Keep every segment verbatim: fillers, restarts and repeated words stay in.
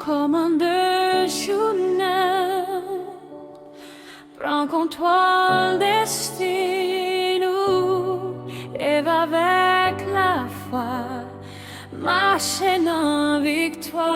Kòmande jounen, pran kontwòl desten nou, leve avèk lafwa, mache nan viktwa.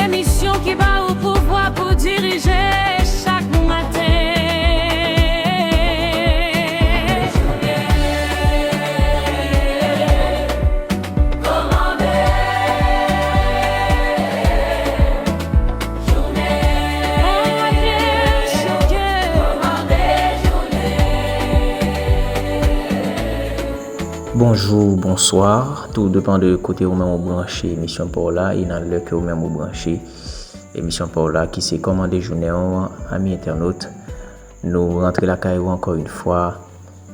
Emisyon ki ba ou pouvwa pou dirije chak maten. Bonjou, bonswa, tou depan de kote ou menm ou branche emisyon pa w la e nan lè ke ou menm ou branche emisyon pa w la ki se Kòmande Jounen w, ami entènot. Nou rantre lakay ou ankò yon fwa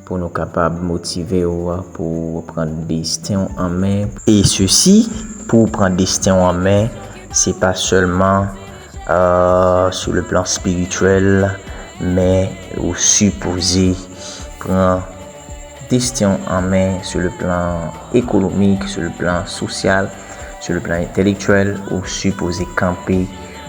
pou nou kapab motive w pou w pran desten w an men. E sesi, pou w pran desten w an men, se pa sèlman euh, sou le plan spirityèl, men ou sipoze pran desten w an men sou le plan ekonomik, sou le plan sosyal, sou le plan entèlektyèl, ou sipoze kanpe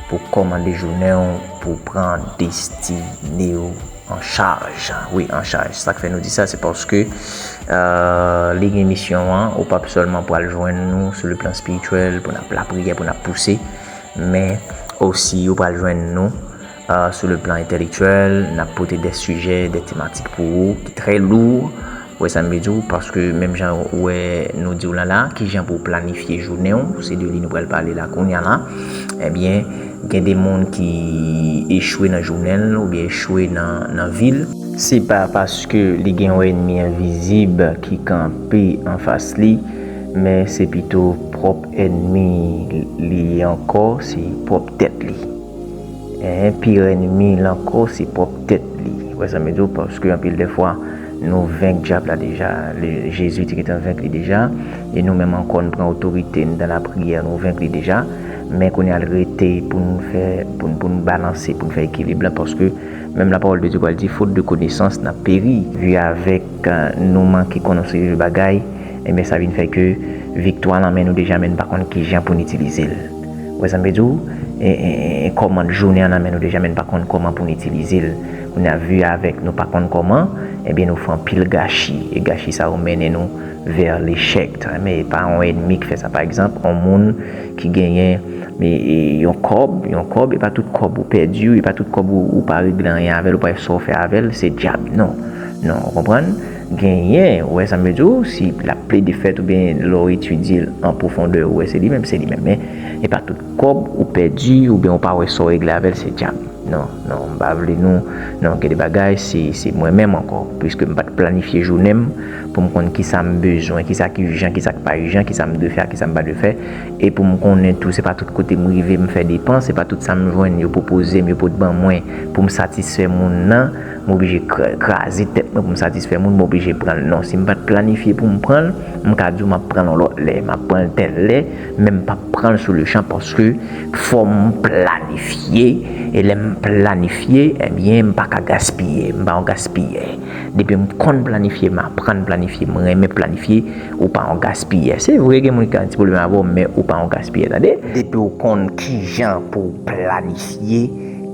pou kòmande jounen w, pou pran destine w an chaj. Wi, an chaj. Sa k fè nou di sa, se paske euh, li gen misyon an, ou p ap sèlman pral jwenn nou sou le plan spirityèl, pou n ap lapriyè, pou n ap pouse, men osi ou pral jwenn nou euh, sou le plan entèlektyèl, n ap pote de sijè, de tematik pou ou ki trè lou. Ou wè sa m vle di w, paske menm jan ou wè nou di w la la, ki jan pou w planifye jounen w, se de li nou pral pale la kounye a la. Ebyen, gen de moun ki echwe nan jounen l oubyen echwe nan, nan vi l. Se pa paske li gen yon ènmi envizib ki kanpe anfas li, men se pito pwòp ènmi li ye ankò, se pwòp tèt li. Enhen, pi ènmi l ankò, se pwòp tèt li. Ou wè sa m vle di w? Paske anpil de fwa, nou venk dyab la deja. Le- Jezi te gentan venk li deja. E nou menm ankò, nou pran otorite n nan lapriyè, nou venk li deja. Men kounye a l rete pou n fè, pou n, pou n balanse, pou n fè ekilib la, paske menm lapawòl de Dye pral di, faute de connaissance, n ap peri. Vi avèk euh, nou manke konnen yon seri de bagay, ebyen sa vin fè ke viktwa nan men nou deja, men n pa konn kijan pou n itilize l. Ou wè sa m vle di w? E, e, e kòmand jounen an nan men nou deja, men n pa konn kòman pou n itilize l. Kounye a, vi avèk nou pa konn kòman, ebyen nou fè anpil gachi. E gachi sa yo mennen nou vè lechèk. Men e pa yon ènmi k fè sa. Pa egzanp, yon moun ki genyen e, e, yon kòb, yon kòb, e pa tout kòb ou pèdi, e pa tout kòb ou, ou pa regle anyen avè l, ou pa wè sa w fè avè l, se dyab. Non. Non, ou konprann? Genyen, ou wè sa m vle di w, si l ap plede fèt oubyen lè w etidye l an pwofondè, ou wè se li menm, se li menm. Men, e pa tout kòb ou pèdi oubyen ou pa wè sa w regle avè l, se dyab. Non, non, m pa vle nou, non, gen de bagay, se, se mwen menm ankò, piske m pa t planifye jounen m pou m konn kisa m bezwen, kisa ki ijan, kisa k pa ijan, kisa m dwe fè ak kisa m pa dwe fè. E pou m konnen tou, se pa tout kote m rive m fè depans, se pa tout sa m jwenn yo pwopoze m, yo pot ban mwen pou m satisfè moun nan, m oblije kra- kraze tèt mwen pou m satisfè moun, m oblije pran l. Non, si m pa t planifye pou m pran l, m ka di w m ap pran l yon lòt lè, m ap pran l tèl lè, men m p ap pran l sou le chan paske fò m planifye, e lè m planifye, ebyen, m pa ka gaspiye, m pa yon gaspiyè. Depi m konn planifye, m aprann planifye, m renmen planifye, ou pa yon gaspiyè. Se vre, gen moun ki gen ti pwoblèm avè w, men ou pa yon gaspiyè, tande. Depi w konn kijan pou w planifye,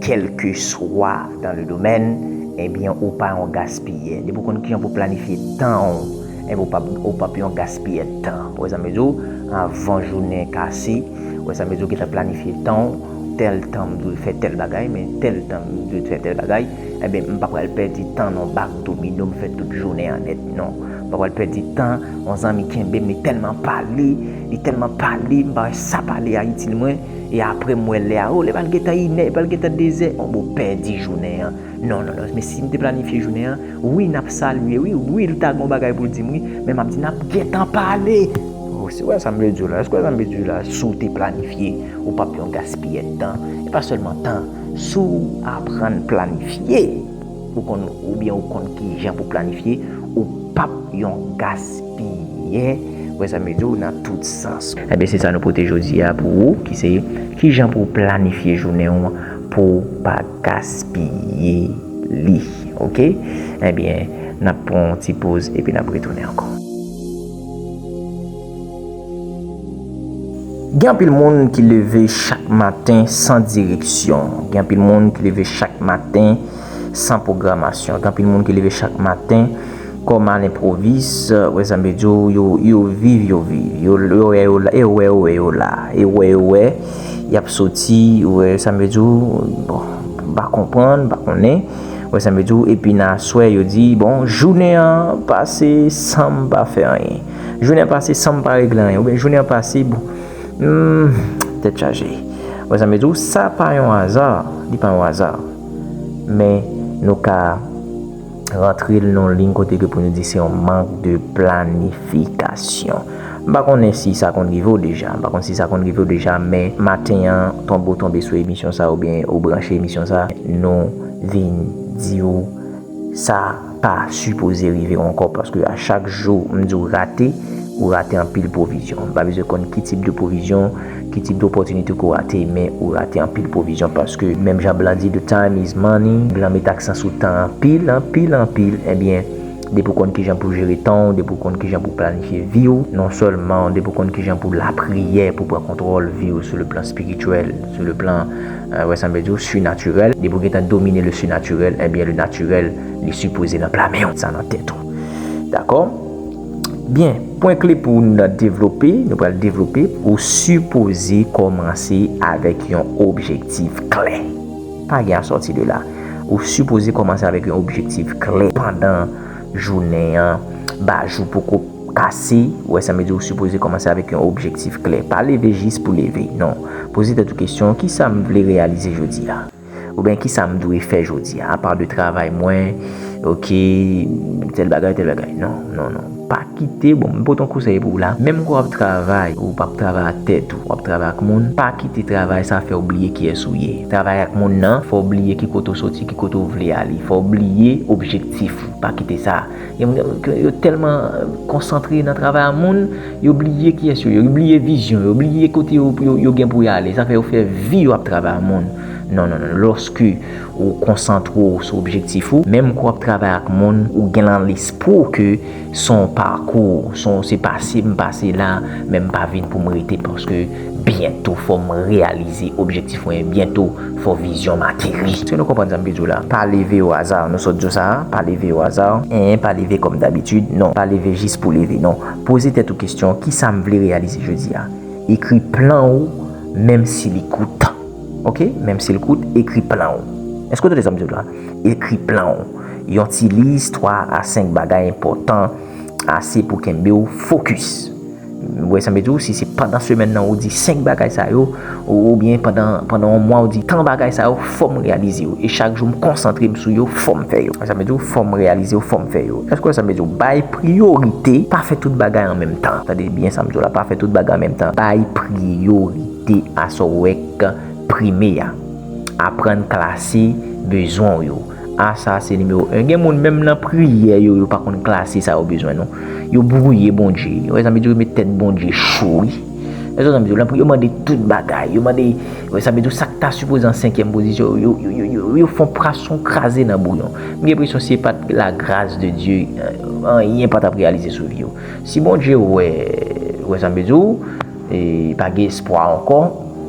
kèlkeswa dans le domaine, ebyen, ou pa yon gaspiyè. Depi w konn kijan pou w planifye tan w, enben, ou p ap, ou p ap yon gaspiyè tan. Ou wè sa m vle di w? Avan jounen kase, ou wè sa m vle di w, gentan planifye tan w, tèl tan m dwe fè tèl bagay, men tèl tan m dwe fè tèl bagay, enben, m pa pral pèdi tan nan bak domino, m fè tout jounen an nèt. Non. M pa pral pèdi tan, yon zanmi kenbe m, li tèlman pale, li tèlman pale, m pa wè sa pale a itil mwen, e apre m wè lè a, o, lè pral gentan inè, pral gentan dezè, bon, m pèdi jounen an. Non, non, non, men si m te planifye jounen an, wi, n ap salye, wi, wi, l ta gen yon bagay pou l di m, wi, men m ap di, n ap gentan pale. O, si w wè sa m vle di w la, èske w wè sa m vle di w la, si w te planifye, ou p ap yon gaspiyè tan. E pa sèlman tan, si w aprann planifye, ou konn, oubyen ou konn kijan pou planifye, ou p ap yon gaspiyè, wè sa m vle di w, nan tout sans. Ebyen, se sa nou pote jodi a pou ou, ki se kijan pou w planifye jounen w pou w pa gaspiye li. Oke? Ebyen, n ap pran yon ti poz epi n ap retounen ankò. Gen anpil moun ki leve chak maten san direksyon. Gen anpil moun ki leve chak maten san pwogramasyon. Gen anpil moun ki leve chak maten kòm a lenpwovis, wè sa m vle di w, yo, yo viv, yo viv. Yo, yo wè, yo la, yo wè, yo wè, yo la. Yo wè, yo wè, y ap soti, wè sa m vle di w, bon, m pa konprann, m pa konnen. Wè sa m vle di w, epi nan aswè, yo di, bon, jounen an pase san m pa fè anyen. Jounen an pase san m pa regle anyen. Oubyen jounen an pase, bon, hmm, tèt chaje. Wè sa m vle di w, sa pa yon aza, li pa yon aza. Men nou ka rantre l nan yon liy kote ke pou nou di se yon mank de planifikasyon. M pa konnen si sa konn rive w deja, m pa konn si sa konn rive w deja, men maten an, tonbe w tonbe sou emisyon sa oubyen ou branche emisyon sa, nou vin di w sa pa sipoze rive w ankò, paske a chak jou m di w rate, ou rate anpil pwovizyon. M pa bezwen konn ki tip de pwovizyon, ki tip de opòtinite ke w rate, men ou rate anpil pwovizyon, paske menm jan blan di, the time is money, blan met aksan sou tan anpil, anpil, anpil, ebyen, depi w konn kijan pou jere tan w, depi w konn kijan pou planifye vi w, non sèlman depi w konn kijan pou lapriyè, pou pran kontwòl vi w sou le plan spirityèl, sou le plan, euh, wè sa m vle di w, sinatirèl. Depi w gentan domine le sinatirèl, ebyen, le natirèl, li sipoze nan pla men w, sa nan tèt ou. Dakò? Byen, pwen kle pou n devlope, nou pral devlope, ou sipoze kòmanse avèk yon objektif klè. Pa gen a sòti de la. Ou sipoze kòmanse avèk yon objektif klè pandan jounen an. Ba jou poko kase, wè sa m vle di, ou sipoze kòmanse avèk yon objektif klè. Pa leve jis pou leve, non. Poze tèt ou kesyon, kisa m vle reyalize jodi a? Oubyen kisa m dwe fè jodi a, apa de travay mwen, oke, tèl bagay, tèl bagay. Non, non, non. Pa kite, bon, m pote yon konsèy pou ou la. Menm ke w ap travay, ou p ap travay ak tèt ou, w ap travay ak moun, pa kite travay sa fè w bliye kiyès ou ye. Travay ak moun nan, fè w bliye ki kote w soti, ki kote w vle ale. Fè w bliye objektif ou. Pa kite sa. Gen moun yo tèlman konsantre nan travay a moun, yo bliye kiyès yo ye, yo bliye vizyon, yo bliye kote yo, yo, yo gen pou y ale. Sa fè yo fè vi yo ap travay a moun. Non, non, non. Lòske ou konsantre w sou objektif ou, menm ke w ap travay ak moun, ou gen nan lespri w ke se yon pakou, se yon, se pase m pase la, men m pa vin pou m rete, paske byento fò m reyalize objektif mwen, byento fò vizyon m ateri. Èske nou konprann sa m vle di w la? Pa leve o aza, nou sot di w sa, pa leve o aza, en, pa leve kòm dabitid, non, pa leve jis pou leve, non. Poze tèt ou kesyon, kisa m vle reyalize jodi a? Ekri plan ou, menm si li kout. Oke? Menm si l kout, ekri plan ou. Èske w tande sa m di w la? Ekri plan ou. Yon ti lis twa a senk bagay enpòtan ase pou kenbe w fokis. Ou wè sa m vle di w, si se pandan semèn nan ou di senk bagay sa yo, ou, oubyen pandan, pandan yon mwa ou di tan bagay sa yo, fò m reyalize yo. E chak jou m konsantre m sou yo, fò m fè yo. Sa m vle di w, fò m reyalize yo, fò m fè yo. Èske w wè sa m vle di w? Bay priyorite, pa fè tout bagay an menm tan. Tande byen sa m di w la, pa fè tout bagay an menm tan. Bay priyorite a sa w wè k prime a. Aprann klase bezwen w yo. A, sa se nimewo en. Gen moun menm nan priyè yo, yo pa konn klase sa yo bezwen non. Yo bwouye Bondye. Yo, sa m vle di, yo met tèt Bondye cho, wi. Èske sa m vle di, yo mande tout bagay. Yo mande, sa m vle di, sa k ta sipoze an senkyèm pozisyon, yo, yo, yo, yo, yo fè yon pwason kraze nan bouyon. M gen enpresyon si se pa t la grâce de Dieu, anyen pa t ap reyalize sou vi w. Si Bondye wè, wè sa m vle di w, e pa gen espwa ankò,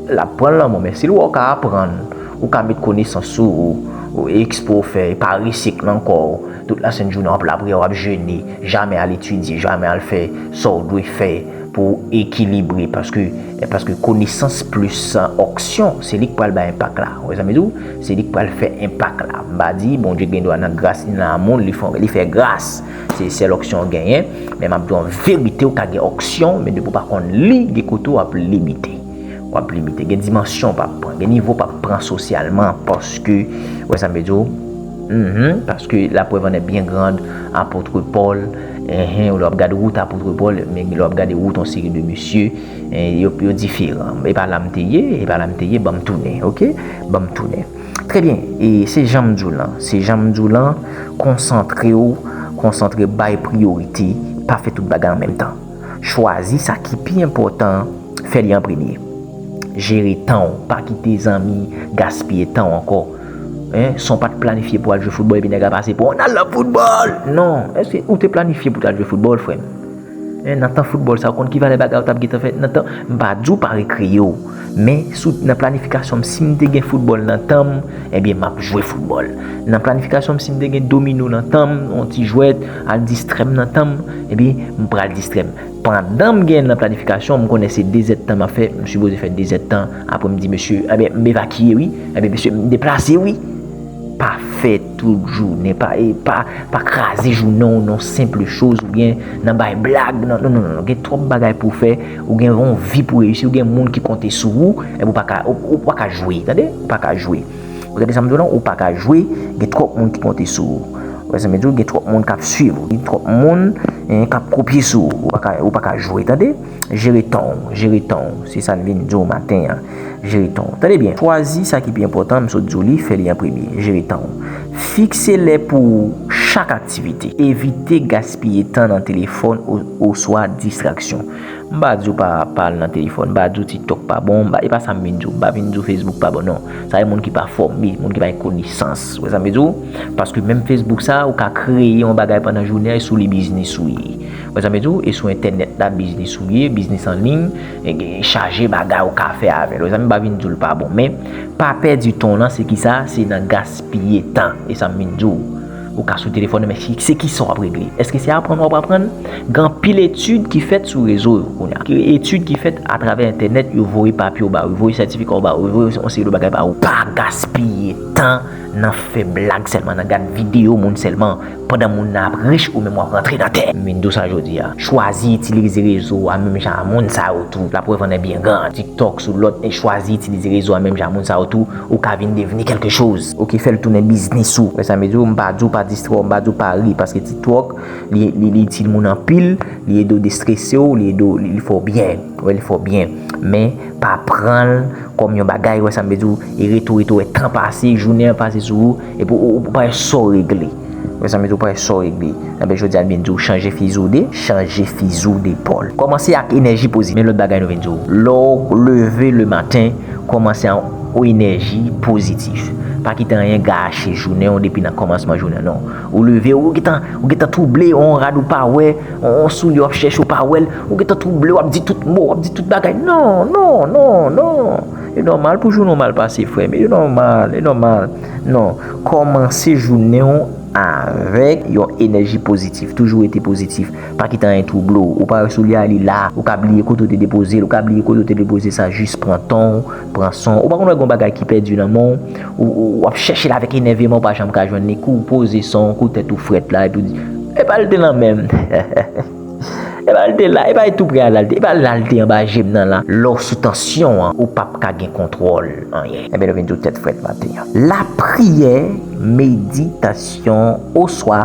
l ap pran l nan men w. Men si l wè w ka aprann, ou ka met konesans ou, ou ekspo w fè, e pa resik nan kò w. Tout lasent jounen w ap lapriyè, w ap jene, jamè al etidye, jamè al fè sa w dwe fè pou w ekilibre, paske, paske konesans plis onksyon, se li k pral bay enpak la. Ou wè sa m vle di w? Se li k pral fè enpak la. M pa di Bondye gen dwa nan gras li, nan lanmou li, li fè, li fè gras. Se sèl onksyon w genyen. Men m ap di w an verite, ou ka gen onksyon, men depi w pa konn li, gen kote w ap limite. W ap limite. Gen dimansyon w p ap pran, gen nivo w p ap pran sosyalman, paske, ou wè sa m vle di w? Mhm, paske la preuve en est bien grande, apot Pòl, enhen, lè w ap gade wout apot Pòl, men lè w ap gade wout yon seri de mesye, en, yo, yo diferan. E pa la m te ye, e pa la m te ye, ban m tounen, oke? Ban m tounen. Trè byen, e se jan m di w lan, se jan m di w lan, konsantre w, Konsantre, bay priyorite, pa fè tout bagay an menm tan. Chwazi sa ki pi enpòtan, fè li an premye. Jere tan w, pa kite zanmi gaspiye tan w ankò. Hein, si w pa t planifye pou al jwe foutbòl epi nèg la pase pou w, "On a la foutbòl!" Non, èske ou te planifye pou w t al jwe foutbòl, frè m? Hein, nan tan foutbòl sa, ou konn ki valè bagay ou t ap gentan fè nan tan? M pa di w pa rekreye w, men sou, nan planifikasyon m, si m te gen foutbòl nan tan m, ebyen, m ap jwe foutbòl. Nan planifikasyon m, si m te gen domino nan tan m, yon ti jwèt, al distrè m nan tan m, ebyen, m pral distrè m. Pandan m gen nan planifikasyon, m konnen se de zèdtan m ap fè, m sipoze fè de zèdtan, apre m di, "Mesye, ebyen, m evakiye, wi, ebyen, mesye, m deplase, wi." Pa fè tout jounen, pa, e pa, pa kraze jounen w nan senp choz oubyen nan bay blag. Non, non, non, non. Gen twòp bagay pou w fè. Ou gen yon vi pou reyisi. Ou gen moun ki konte sou ou. Epi ou pa ka, ou, ou pa ka jwe, tande? Ou pa ka jwe. Ou tande sa m di w lan? Ou pa ka jwe. Gen twòp moun ki konte sou ou. Ou wè sa m di w? Gen twòp moun k ap swiv ou. Gen twòp moun, eh, k ap kopye sou ou. Ou pa ka, ou pa ka jwe, tande? Jere tan w, jere tan w. Se sa n vin di w maten an. Jere tan w. Tande byen, chwazi sa ki pi enpòtan, m sot di w li, fè li an premye. Jere tan w. Fikse lè pou chak aktivite. Evite gaspiye tan nan telefòn o-, oswa distraksyon. M pa di w pa, pa al nan telefòn, m pa di w TikTok pa bon, m pa, e pa sa m vin di w, m pa vin di w Facebook pa bon, non. Sa e moun ki pa fòme, moun ki pa gen konesans. Ou wè sa m vle di w? Paske menm Facebook sa, ou ka kreye yon bagay pandan jounen an, e sou li biznis ou ye. Ou wè sa m vle di w? E sou entènèt la, biznis ou ye, biznis an liy, e gen chaje bagay ou ka fè avè l. Ou wè sa m, m pa vin di w l pa bon, men pa pèdi tan w lan, se kisa? Se nan gaspiye tan. E sa m vin di w. Ou ka sou telefòn, men se, se kisa w ap regle? Èske se aprann w ap aprann? Gen anpil etid ki fèt sou rezo yo kounye a. Etid ki fèt atravè entènèt, yo voye papye w ba ou, yo voye sètifika w ba ou, yo voye yon seri de bagay ba ou. Pa gaspiye tan nan fè blag sèlman, nan gad videyo moun sèlman, pandan moun nan ap rich, ou menm w ap rantre nan tè. M vin di w sa jodi a. Chwazi itilize rezo a menm jan a moun sa yo tou. Laprèv an è byen gran. TikTok sou lòt, e chwazi itilize rezo a menm jan a moun sa yo tou. Ou ka vin devni kèlke choz. Oke, fè l tounen biznis ou. Wè sa m vle di w, m pa di w pa distrè w, m pa di w pa ri, paske TikTok, li, li, li itil moun anpil, li ede w destrese w, li ede w, li, li fè w byen. Wè, li fè w byen. Men, pa pran l kòm yon bagay, wè sa m vle di w, e rete w, rete w, wè tan pase, jounen an pase sou ou, epi ou, ou, ou pa wè sa w regle. Wè sa m vle di w, ou pa wè sa w regle. Enben, jodi a, m vin di w, chanje fizi w de, chanje fizi w depòl. Kòmanse ak enèji pozitif. Men lòt bagay nou vin di w. Lè w leve le maten, kòmanse an enèji pozitif. Pa kite anyen gache jounen w depi nan kòmansman jounen an, non. Ou leve, ou gentan, ou gentan twouble, yon rad ou pa wè, yon, yon soulye w ap chèche ou pa wè l, ou gentan twouble, w ap di tout mo, w ap di tout bagay. Non, non, non, non. E nòmal pou jounen w mal pase, frè m. E nòmal, e nòmal. Non. Kòmanse jounen w avèk yon enèji pozitif. Toujou rete pozitif. Pa kite anyen twouble w. Ou pa wè soulye a, li la. Ou ka bliye kote w te depoze l. Ou ka bliye kote w te depoze sa. Jis pran tan w, pran san w. Ou pa konn wè gen yon bagay ki pèdi nan men w. Ou, ou, w ap chèche l avèk enèveman, ou pa janm ka jwenn li. Kou w poze san w, kou tèt ou frèt la, epi w di, "Epa l te nan men m." Epa l te la, epa l tou prè a la l te, epa la l te anba je m nan la. Lè w sou tansyon an, ou p ap ka gen kontwòl anyen. Enben, nou vin di w tèt frèt maten an. Lapriyè, meditasyon, oswa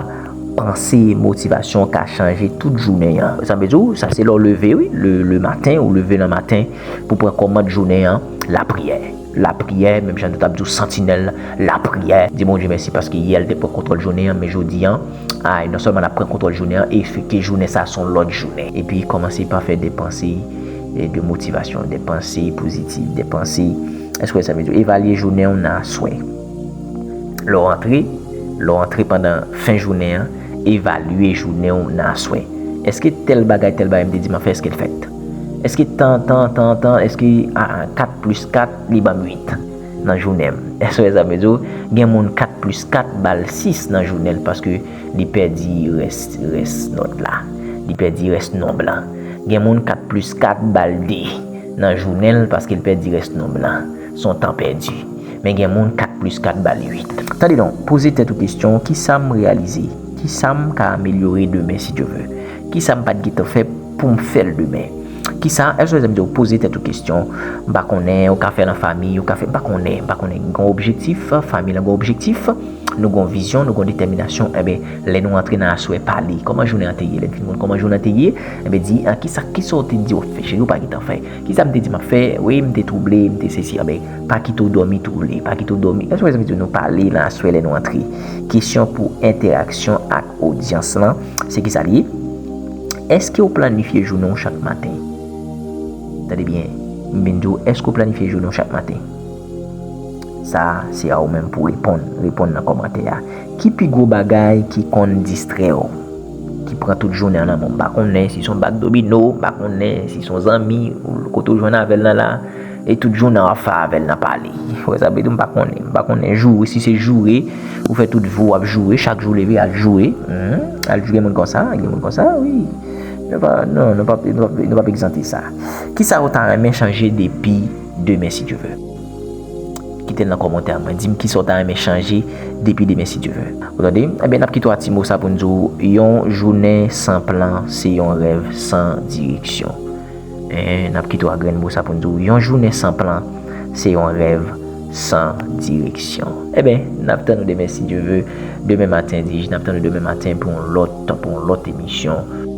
panse, motivasyon ka chanje tout jounen an. Sa vle di w, sa se lè w leve, wi, le, le maten, ou leve nan maten pou pran kòmand jounen an, lapriyè. Lapriyè, menm jan nou t ap di w santinèl, lapriyè. Di Bondye mèsi paske yè l te pran kontwòl jounen an, men jodi an, ay, non sèlman l ap pran kontwòl jounen an, e fè ke jounen sa a se yon lòt jounen. Epi kòmanse pa fè de panse, e, de motivasyon, de panse pozitif, de panse, èske w wè sa m vle di w? Evalye jounen w nan aswè. Lè w antre, lè w antre pandan fen jounen an, evalye jounen w nan aswè. Èske tèl bagay, tèl bagay m te di m ap fè, èske l fèt? Èske tan, tan, tan, tan, èske, a, a, kat plis kat, li ban m uit nan jounen m? Èske w wè sa m vle di w? Gen moun kat plis kat ba l sis nan jounen l paske li pèdi rès, rès nòt la. Li pèdi rès nonb lan. Gen moun kat plis kat ba l de nan jounen l paske l pèdi rès nonb lan. Se yon tan pèdi. Men gen moun kat plis kat ba l uit. Tande non, poze tèt ou kesyon, kisa m reyalize? Kisa m ka amelyore demen, si Dye vle? Kisa m pa t gentan fè pou m fè l demen? Kisa, èske w wè sa m di w, poze tèt ou kesyon? M pa konnen, ou ka fè l an fanmi, ou ka fè, m pa konnen, m pa konnen. Gen yon objektif, fanmi lan gen yon objektif. Nou gon vizyon, nou gon detèminasyon, enben, lè nou antre nan aswè, pale. Kòman jounen an te ye? Lè n fin konn kòman jounen an te ye, enben, di, a, kisa, kisa w te di w ap fè, cheri, ou pa gentan fè? Kisa m te di m ap fè? Wi, m te twouble, m te sesi, enben, pa kite w dòmi twouble, pa kite w dòmi. Èske w wè sa m di w? Nou pale nan aswè lè nou antre. Kesyon pou entèraksyon ak odyans lan, se kisa l ye? Èske w planifye jounen w chak maten? Tande byen, m vin di w, èske w planifye jounen w chak maten? Sa a, se a ou menm pou reponn. Reponn nan kòmantè a. Ki pi gwo bagay ki konn distrè w? Ki pran tout jounen an nan men w? M pa konnen si se yon bak domino, m pa konnen si se yon zanmi, ou kote w jwenn avè l nan la, e tout jounen an w ap fè avè l nan pale. Wè sa vle di, m pa konnen. M pa konnen joure, si se joure, ou fè tout vi w ap joure, chak jou leve al joure. Hmm, al joure, gen moun konsa, gen moun konsa, wi. Nou pa, non, nou pa, nou pa, nou pa egzante sa. Kisa ou ta renmen chanje depi demen, si Dye vle? Kite l nan kòmantè a mwen. Di m kisa w ta renmen chanje depi demen, si Dye vle. Ou tande? Ebyen, n ap kite w ak ti mo sa pou n di w, yon jounen san plan, se yon rèv san direksyon. Eh, n ap kite w ak grenn mo sa pou n di w, yon jounen san plan, se yon rèv san direksyon. Ebyen, n ap tann nou demen, si Dye vle. Demen maten, di, n ap tann nou demen maten pou yon lòt, pou yon lòt emisyon.